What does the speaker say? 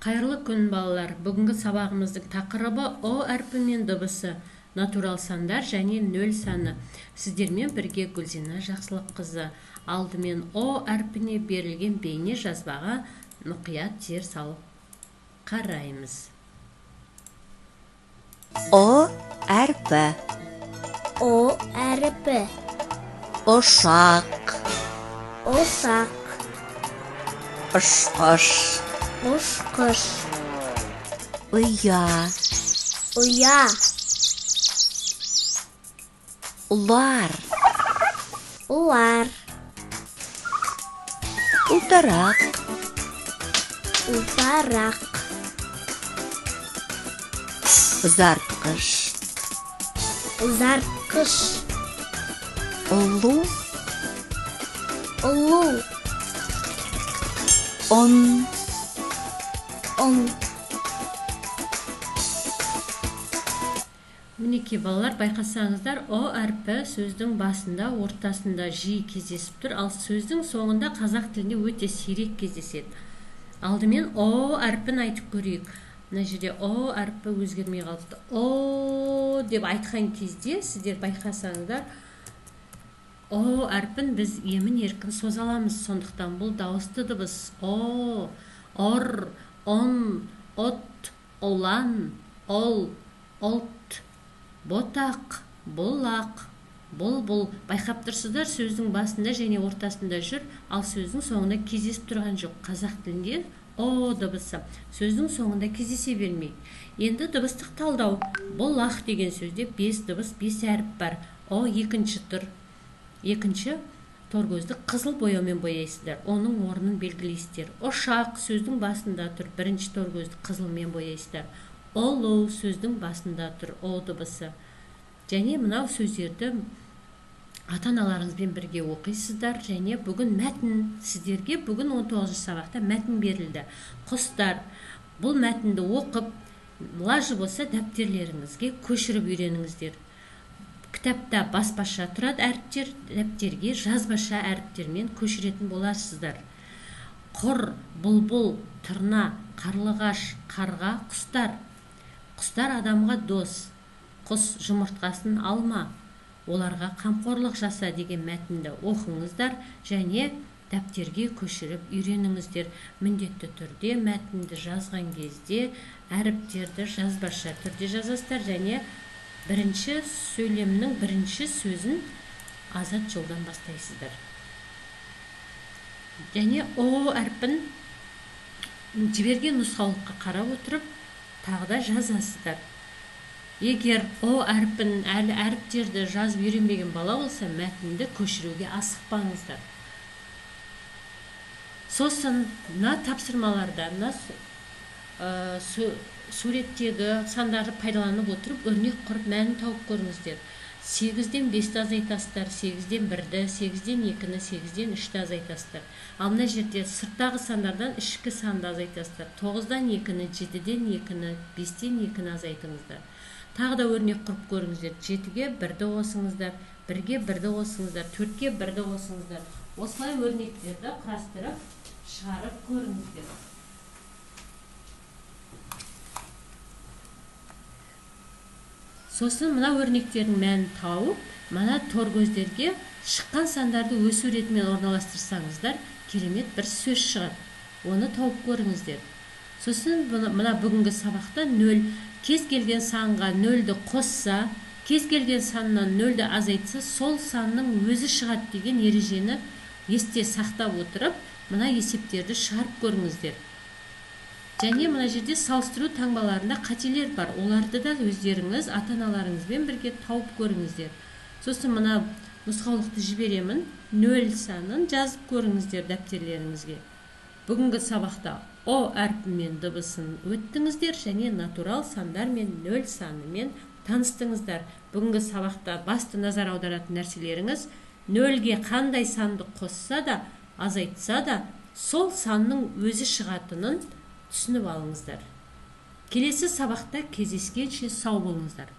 Қайырлы күн, балалар. Бүгінгі сабағымыздың тақырыбы О әрпі мен дыбысы, натурал сандар және нөл саны. Сіздермен бірге Гүлзина Жақсылыққызы. Алдымен О әрпіне берілген бейне жазбаға мұқият зер салып қараймыз. О әрпі. О әрпі. Ұшақ. Ұшақ. Ұшқыш. Ұшқыш. Ұя. Ұя. Ұлар. Ұлар. Ұлтарақ. Ұлтарақ. Ұзартқыш. Ұзартқыш. Ұлу. Ұлу. Ұн. Ұн. Мінекей, балалар, байқасаңыздар, О әрпі сөздің басында, ортасында жиі кездесіп тұр, ал сөздің соңында қазақ тілінде өте сирек кездеседі. Алдымен О әрпін айтып көрейік. Мына жерде О әрпі өзгермей қалыпты. О деп айтқан кезде сіздер байқасаңыздар, О әрпін біз емін еркін соза аламыз. Сондықтан бұл дауысты дыбыс. О, ор, он, от, олан, ол, олт, ботақ, бұлақ, бұлбұл. Байқап тұрсыздар, сөздің басында және ортасында жүр, ал сөздің соңында кездесіп тұрған жоқ. Қазақ тілінде О дыбысы сөздің соңында кездесе бермейді. Енді дыбыстық талдау. Бұлақ деген сөзде 5 дыбыс, 5 әріп бар. О екінші тұр. Екінші торкөзді қызыл бояумен бояйсыздар. Оның орнын белгілейсіздер. Ұшақ сөздің басында тұр. Бірінші торкөзді қызылмен бояйсыздар. Ұлу сөздің басында тұр. О дыбысы. Және мынау сөздерді ата-аналарыңызбен бірге оқисыздар. Және бүгін мәтін, сіздерге бүгін 19 сабақта мәтін берілді. Құстар. Бұл мәтінді оқып, лажы болса дәптерлеріңізге көшіріп үйреніңіздер. Кітапта баспаша тұрады әріптер, дәптерге жазбаша әріптермен көшіретін боласыздар. Құр, бұлбұл, тырна, қарлығаш, қарға, құстар. Құстар адамға дос. Құс жұмыртқасын алма, оларға қамқорлық жаса деген мәтінді оқыңыздар және дәптерге көшіріп үйреніңіздер. Міндетті түрде мәтінді жазған кезде әріптерді жазбаша түрде жазасыздар және бірінші сөйлемнің бірінші сөзін азат жолдан бастайсыздар. Және О әрпін жіберген нұсқаулыққа қарап отырып тағы да жазасыздар. Егер О әрпін әлі әріптерді жазып үйренбеген бала болса, мәтінді көшіруге асықпаңыздар. Сосын мына тапсырмаларда, мына суреттегі сандарды пайдаланып отырып, өрнек құрып мәнін тауып көріңіздер. 8-ден 5-ті азайтасыздар, 8-ден 1-ді, 8-ден 2-ні, 8-ден 3-ті азайтасыздар. Ал мына жерде сырттағы сандардан ішкі санды азайтасыздар. 9-дан 2-ні, 7-ден 2-ні, 5-тен 2-ні азайтыңыздар. Тағы да өрнек құрып көріңіздер. 7-ге 1-ді қосыңыздар, 1-ге 1-ді қосыңыздар, 4-ге 1-ді қосыңыздар. Осылай өрнектерді құрастырып, шығарып көріңіздер. Сосын мына өрнектердің мәнін тауып, мына торкөздерге шыққан сандарды өсу ретімен орналастырсаңыздар, керемет бір сөз шығады. Оны тауып көріңіздер. Сосын мына бүгінгі сабақта 0, кез келген санға 0-ді қосса, кез келген саннан 0-ді азайтса, сол санның өзі шығады деген ережені есте сақтап отырып, мына есептерді шығарып көріңіздер. Және мына жерде салыстыру таңбаларында қателер бар. Оларды да өздеріңіз ата-аналарыңызбен бірге тауып көріңіздер. Сосын мына нұсқаулықты жіберемін. 0 санын жазып көріңіздер дәптерлеріңізге. Бүгінгі сабақта О әрпі мен дыбысын өттіңіздер және натурал сандар мен 0 санымен таныстыңыздар. Бүгінгі сабақта басты назар аударатын нәрселеріңіз 0-ге қандай санды қосса да, азайтса да, сол санның өзі шығатынын түсініп алыңыздар. Келесі сабақта кездескенше сау болыңыздар.